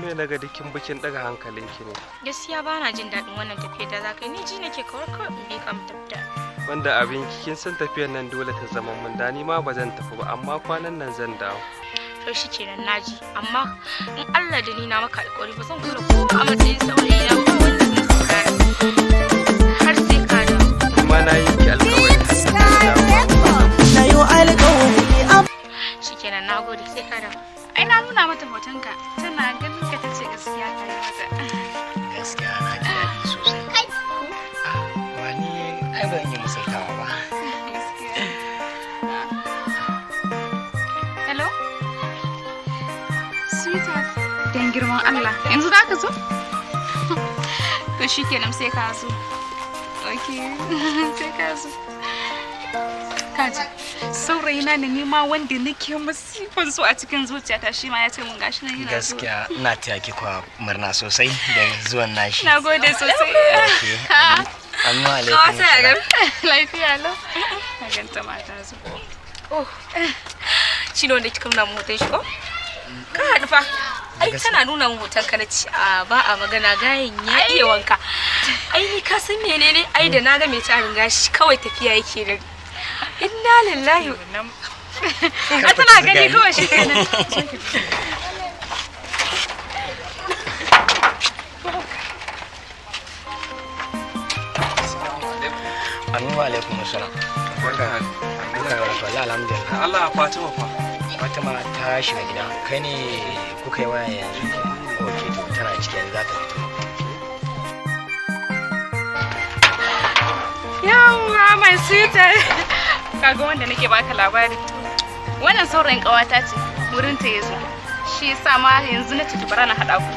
Me na ga dikin bikin daga hankalinki ne? Gaskiya ba na jin daɗin wannan tafiyar da za ka yi. Ni ji nake kawar kawai in bi ka mu tafi. Wanda abin kin san tafiyar nan dole ta zama mun da ni ma ba zan tafi ba, amma kwanan nan zan dawo. To shi kenan, naji. Amma in Allah da ni na maka alƙawari, ba zan kula ko a matsayin saurayi na ba wanda zan saurara har sai ka dawo. Kuma na yi ki alƙawari har sai na dawo. Na yi alƙawari a Shikenan, na gode, sai ka dawo. Ai na nuna mata hotonka, tana ganin ka tace gaskiya ka yi mata. Gaskiya na ji daɗi sosai. Wani ai ban yi misaltawa ba. Gaskiya. Hello? Sweetheart, dan girman Allah, yanzu za ka zo? To shikenan, sai ka zo. Okay, sai ka zo. Kaji, saurayina ne nima wanda nake masifan so a cikin zuciyata, shi ma ya ce mun gashi nan yana zuwa. Gaskiya ina taya ki kwa murna sosai da zuwan nashi. Na gode sosai. Okay. Amma alaikum. Kawata ya gari. Lafiya lau. Na ganta ma ta zo. Oh. Shi ne wanda kika nuna mun hoton shi ko? Ka haɗu fa. Ai tana nuna mun hoton ka na ci a ba a magana, gayen ya iya wanka. Ai ni ka san menene, ai da na ga mai tarin gashi kawai tafiya yake da ni. Inna lillahi. A tana gani kawai shi kenan. Amin wa alaikum assalam. Barka. Barka da warhaka. Wallahi alhamdulillah. Allah, Fatima fa? Fatima ta shiga gida. Kai ne kuka yi waya yanzu? Okay, to tana ciki, yanzu za ta fito. Yawwa, my sweetheart. Kaga wanda nake baka labari. Wannan saurayin kawata ce, wurin ta yazo. Shi yasa ma yanzu na ci bara na hada ku.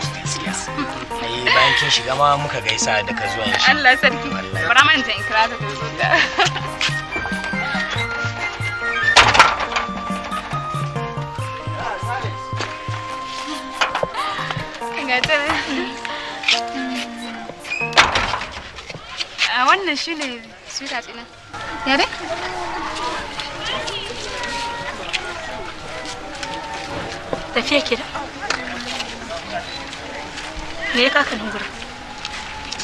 Ai bayan kin shiga ma muka gaisa da ka zuwan shi. Allah sarki. Wallahi. Bara man ta in kira ta ta zo ta. Ga ta nan. A wannan shine sweetheart ina. Ya dai? Tafiya ke da? Me ya kaka nan gurin?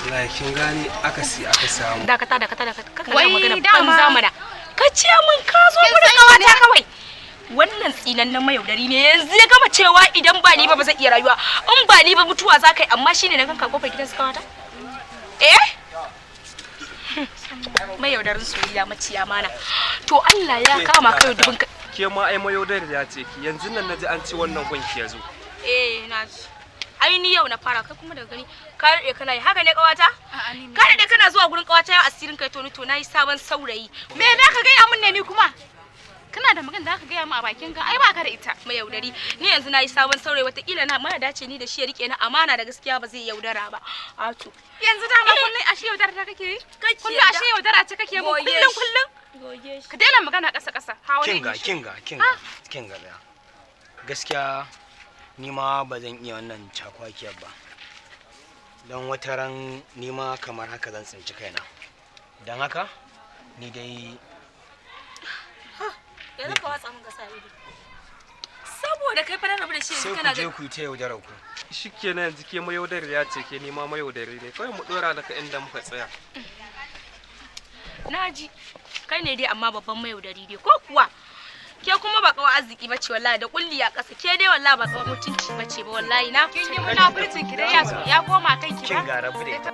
Wallahi kin gane akasi aka samu. Dakata, dakata, dakata. Kaka Wai, magana dama- banza mana. Ka ce mun ka zo gurin kawata kawai. Wannan tsinannen mayaudari ne, yanzu ya gama cewa idan ba ni ba ba zai iya rayuwa. In ba ni ba mutuwa za ka yi, amma shine na ganka kofar gidan su kawata? Eh? Mayaudarin soyayya, maciya mana. To Allah ya kama kai dubin ka. Ke ma ai mayaudar ya ce ki, yanzu nan naji an ce wannan gunki ya zo. Eh, na ji. Ai ni yau na fara, kai kuma daga gani ka daɗe kana yi haka ne kawata? A'a, ni Ka daɗe kana zuwa gurin kawata, yau asirin kai to ni to nayi sabon saurayi. Me da ka gaya mun ne ni kuma? Kana da magana da ka gaya mun a bakin ka, ai ba ka da ita. Mayaudari, ni yanzu nayi sabon saurayi, watakila na mara dace ni da shi ya rike ni amana da gaskiya, ba zai yaudara ba. A to Yanzu dama kullum ashe yaudara ta kake yi? Kake Kullum ashe yaudara ce kake mun Goge kullum shi. kullum. Goge shi. Ka daina magana ƙasa ƙasa. Hawa ne. Kinga, kinga, kinga, kinga tsaya. Gaskiya ni ma ba zan iya wannan cakwakiyar ba. Don wata ran ni ma kamar haka zan tsinci kaina. Don haka ni dai Yanzu ka watsa min kasa ido. Saboda kai fa na rabu da shi sai yanzu ku kana je ga ku yi ta yaudarar ku. Shikenan, yanzu ke mayaudar ya ce ke, ni ma mayaudari ne, kawai mu dora daga inda muka tsaya. Naji. Kai ne dai amma babban mayaudari dai ko kuwa? Ke kuma ba kawa arziki bace wallahi, da kulli a ƙasa. Ke dai wallahi ba kawa mutunci bace ba wallahi na. Kin yi munafurcin ki dai ya koma kanki ba. Kinga, rabu da ita.